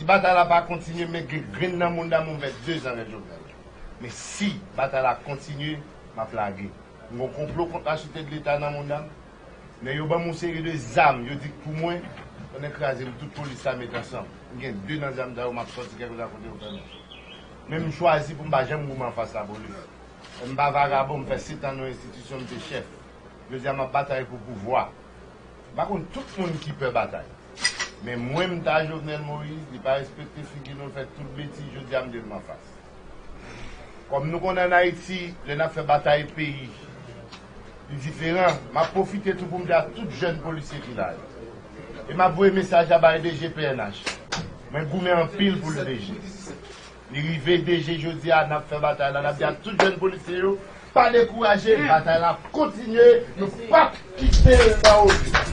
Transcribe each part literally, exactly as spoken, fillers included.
Batay la pa kontinye, men gen grenn nan mounda m, m fè dezan avèk Jovenel. Men si batay la kontinye, m ap lage. M gen yon konplo kont la Sûreté de l'État nan mounda m. Men yo ban m yon seri de zam, yo di k pou mwen, konnen kraze m, tout polis la met ansanm. M gen de nan zam sa yo, m ap sòti kèlkeswa kote yo fè m. Men m chwazi pou m pa janm goumen anfas lapolis. M pa vagabon, m fè sèt an nan yon enstitisyon, m te chèf. Jodi a, m ap batay pou pouvwa. M pa konn tout moun ki pè batay. Men mwen, m ta Jovenel Moïse, li pa respekte figi nou, l fè tout betiz, jodi a, m gen l anfas. Kòm nou konnen ann Ayiti, lè n ap fè batay peyi, li diferan. M ap pwofite tou pou m di a tout jèn polisye ki la yo. E m ap voye mesaj la bay D G P N H. Mwen goumen anpil pou l, D G. Li rive, D G, jodi a, n ap fè batay la, n ap di a tout jèn polisye yo, pa dekouraje, batay la ap kontinye, nou p ap kite l nan oubli.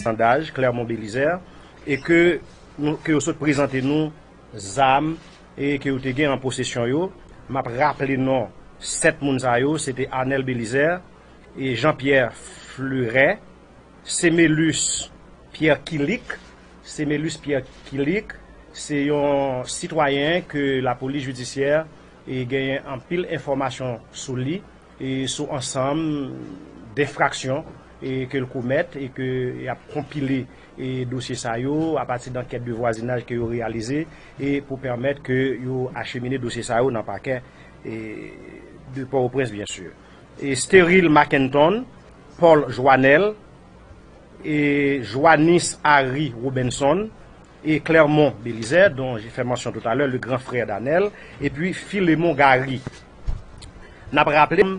Sandaj, Clermont Belizaire, e ke nou, ke yo sot prezante nou zam e ke yo te gen an posesyon yo. M ap raple non sèt moun sa yo, se te Arnel Belizaire e Jean Pierre Fleuret, Semelus Pierre Kilic. Semelus Pierre Kilic se yon sitwayen ke lapolis jidisyè e genyen anpil enfòmasyon sou li e sou ansanm denfraksyon e ke l komèt e ke y ap konpile e dosye sa yo apati dankèt de vwazinaj ke yo reyalize e pou pèmèt ke yo achemine dosye sa yo nan pakè e de Pòtoprens, byen si. E Steril Mackenton, Paul Joanel, e Joannis Harry Robinson, e Clermont Belizaire, dont j'ai fait mention tout à l'heure, le grand frère d'Arnel, epi Philemon Gary. N ap raple m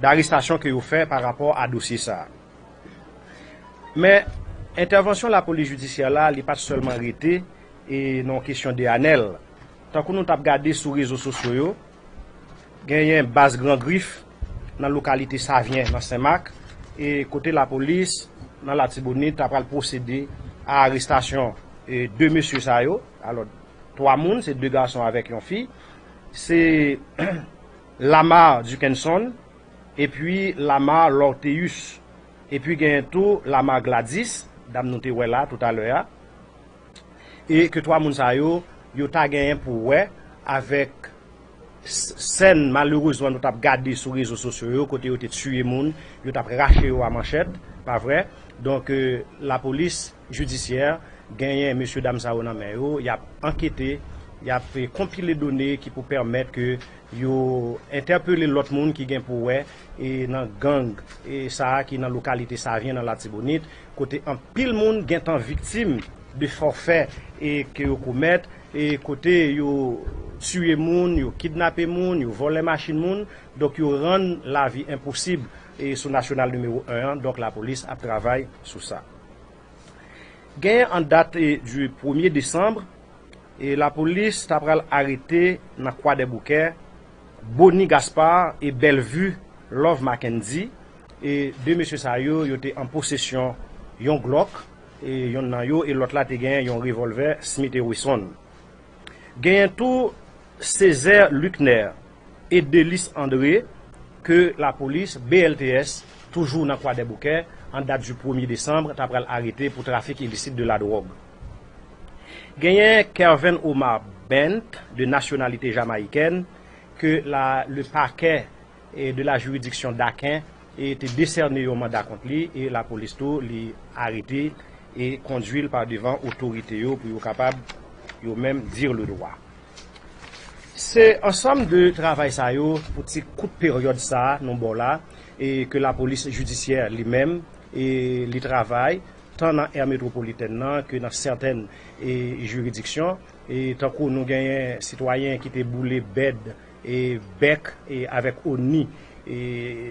darestasyon ke yo fè pa rapò a dosye sa a. Men, entèvansyon lapolis jidisyè la, li pa t sèlman rete e nan kesyon de Arnel. Tankou nou t ap gade sou rezo sosyo yo, genyen baz Gran Grif nan lokalite Savyen, nan Senmak, e kote lapolis nan Latibonit ta pral pwosede a arestasyon e de mesye sa yo. Alò, twa moun, se de gason avèk yon fi. Se Lamar Duckenson, epi Lamar Lorteus, epi genyen tou Lamar Gladys, dam nou te wè la toutalè a. E ke twa moun sa yo, yo ta genyen pou wè avèk s- sèn malerezman nou t ap gade sou rezo sosyo yo, kote yo te tiye moun, yo t ap rache yo a manchèt, pa vre? Donk, e, lapolis jidisyè genyen mesye dam sa yo nan men yo, y ap ankete, y ap, e, konpile done ki pou pèmèt ke yo entèpele lòt moun ki gen pou wè, e, nan gang, e, sa a ki nan lokalite Savyen nan Latibonit, kote anpil moun gentan viktim de fòfè, e, ke yo komèt, e, kote yo tiye moun, yo kidnape moun, yo vòlè machin moun, donk yo rann lavi enposib, e, sou nasyonal nimewo en an, donk lapolis ap travay sou sa. Genyen an dat, e, du premye desanm, e, lapolis ta pral arete nan Kwadèboukè Bony Gaspard e Bellevue Love Mackendy, e de mesye sa yo, yo te an posesyon yon Glock, e yonn nan yo, e lòt la te gen yon revòlvè Smith and Wesson. Genyen tou Césaire Luckner e Delis André, ke lapolis, B L T S, toujou nan Kwadèboukè, an dat du premye desanm, ta pral arete pou trafik ilisit de la dwòg. Genyen Kerven Omar Bent, de nasyonalite jamayikèn, ke la, le pakè, e, de la jiridiksyon d'Aken, e, te desène yon manda kont li, e lapolis tou, li arete e kondui l pa devan otorite yo pou yo kapab, yo menm, dire le droit. Se ansanm de travay sa yo pou ti kout peryòd sa a nou ba w la, e ke lapolis jidisyè li menm, e li travay, tan nan è metwopolitèn nan ke nan sètèn, e, jiridiksyon, e tankou nou genyen sitwayen ki te boule bèd, e, bèk, e, avèk ONI, e,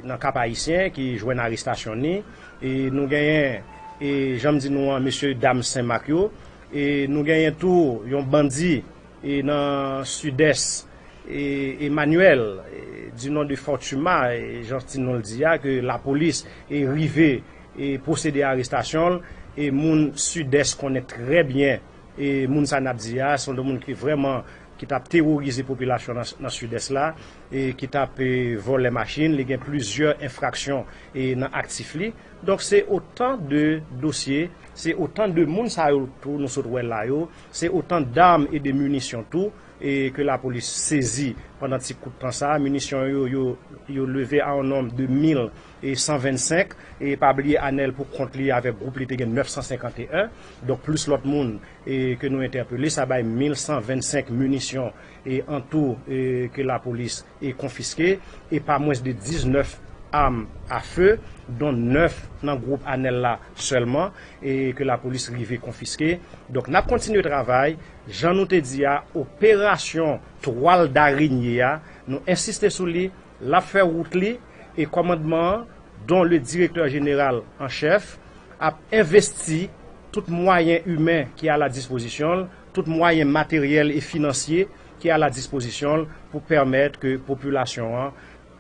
nan Kap Ayisyen ki jwenn arestasyon ni, e, nou genyen, e, jan m di nou an, mesye dam Senmak yo, e, nou genyen tou yon bandi, e, nan Sidès, e, Emmanuel, e, du nom de Fortuma, e, jan ti non l di a, ke lapolis, e, rive, e, pwosede arestasyon l, e moun Sidès konnen trè byen, e, moun sa n ap di a, se yon moun ki vrèman, ki t ap teworize popilasyon nan, nan Sidès la, e, ki t ap, e, vòlè machin, li gen plizyè enfraksyon, e, nan aktif li. Donk se otan de dosye, se otan de moun sa yo tou nou sot wè la yo, se otan dam e de minisyon tou, e ke lapolis sezi pandan ti kout tan sa. Minisyon yo, yo, yo leve a yon nonb de mil e san vennsenk, e pa bliye Anèl pou kont li avèk gwoup li te gen nèf san senkanteyen, donk plis lòt moun, e ke nou entèpele, sa bay mil san vennsenk minisyon, e an tou, e ke lapolis, e konfiske, e pa mwens de diznèf am a fe, don nèf nan gwoup Anèl la sèlman, e ke lapolis rive konfiske. Donk n ap kontinye travay, jan nou te di a, operasyon twal darenye a, nou ensiste sou li, l ap fè wout li, e kòmandman an, don le direktè jeneral an chèf, ap envesti tout mwayen imen ki a la dispozisyon l, tout mwayen materyèl e finansye ki a la dispozisyon l pou pèmèt ke popilasyon an,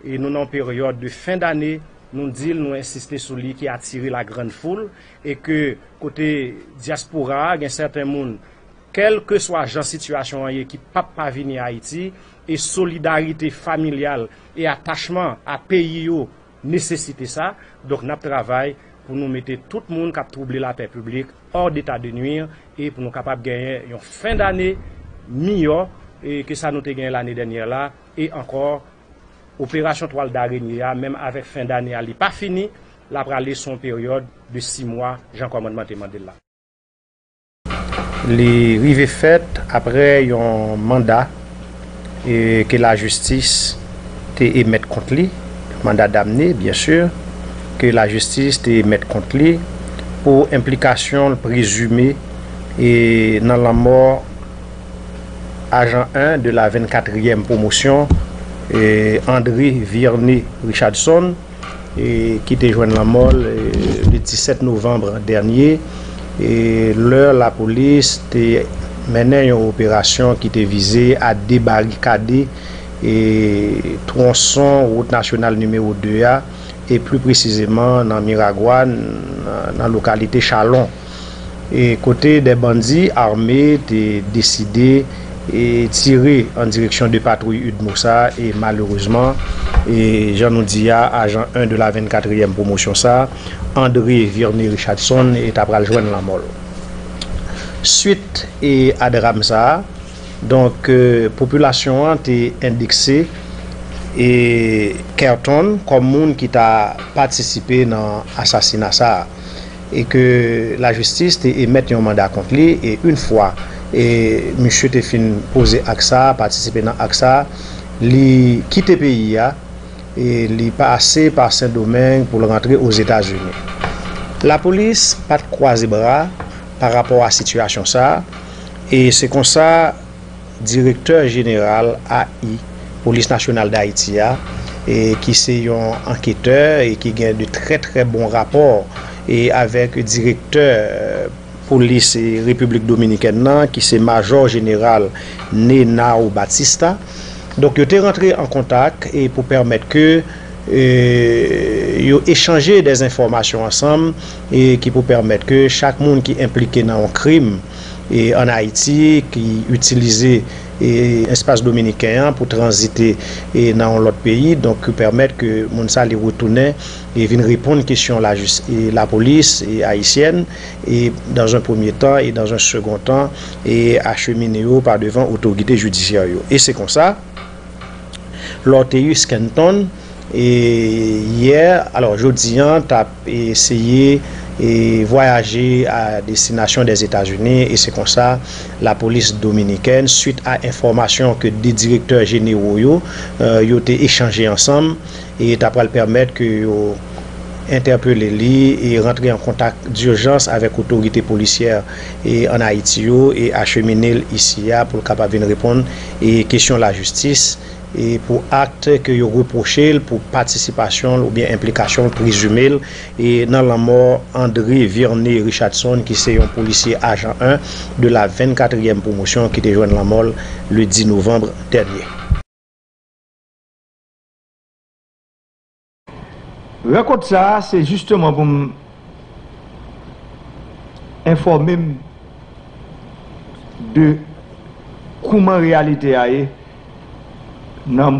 e nou nan yon peryòd de fen dane, nou di l, nou ensiste sou li, ki atire la grande foule, e ke kote dyaspora a, gen sèten moun, kèlkeswa jan sitiyasyon an ye, ki p ap pa vini Ayiti, e solidarite familyal e atachman a peyi yo nesesite sa. Donk n ap travay pou nou mete tout moun k ap twouble lapè piblik hors d'état de nuire, e pou nou kapab genyen yon fen dane miyò, e, ke sa nou te genyen lane dènyè la, e ankò, operasyon twal darenye a, menm avèk fen dane a, li pa fini, l a prale sou yon peryòd de sis mwa, jan kòmandman te mande l la. Li rive fèt aprè yon manda, e, ke lajistis te emèt kont li, manda damne, byen si, ke lajistis te emèt kont li pou enplikasyon l prezime, e, nan lanmò ajan en de la vennkatriyèm pwomosyon, e, André Vierné Richardson, e, ki te jwenn lanmò l, e, le disèt novanm dènye, e, lè lapolis te mennen yon operasyon ki te vize a debarikade, e, twonson wout nasyonal nimewo de a, e pli presizeman nan Miragwàn, nan, nan lokalite Chalon. E kote de bandi ame te deside, e, tire an direksyon de patwouy UDMOSA, e malerezman, e jan nou di a, ajan en de la vennkatriyèm pwomosyon sa, André Vierné Richardson, e ta pral jwenn lanmò l. Swit, e, a dram sa a, Donk, eh, popilasyon an te endekse, eh, Kerton kòm moun ki ta patisipe nan asasina sa a, e ke lajistis te emèt yon manda kont li, e yon fwa, eh, misye te fin poze ak sa a, patisipe nan ak sa a, li kite peyi a, e li pase pa Sendomeng pou l rantre Ozetazini. Lapolis pa t kwaze bra pa rapò a sitiyasyon sa a, e se konsa direktè jeneral A I, Polis Nasyonal d Ayiti a, e ki se yon anketè e ki gen de trè, trè bon rapò e avèk direktè polis Repiblik Dominikèn nan, ki se Majò Jeneral Nenao Batista. Donk, yo te rantre an kontak e pou pèmèt ke, eh, yo echanje dèzenfòmasyon ansanm e ki pou pèmèt ke chak moun ki enplike nan yon krim, e ann Ayiti, ki itilize, e espas dominiken an pou tranzite, e nan yon lòt peyi, donk, ki pèmèt ke moun sa li retounen e vin reponn kesyon lajis-, e lapolis, e ayisyèn, e dans un premier temps, e dans un second temps, e achemine yo pa devan otorite jidisyè yo. E se konsa, Lorteus Kenton, e yè, alò, jodi an, t ap eseye, e vwayaje a destinasyon Dèzetazini, e se konsa, lapolis dominikèn, swit a enfòmasyon ke de direktè jenewo yo, eh, yo te echanje ansanm, e ta pral pèmèt ke yo entèpele li e rantre an kontak dijans avèk otorite polisyè e ann Ayiti yo e achemine l isi a pou l kapab vin reponn e kesyon lajistis e pou ak ke yo repwoche l pou patisipasyon l oubyen enplikasyon l prezime l e nan lanmò André Vernet Richardson ki se yon polisye ajan en de la vennkatriyèm pwomosyon ki te jwenn lanmò l le dis novanm dènye. Rankont sa a, se jisteman pou m enfòme m de kouman reyalite a ye nan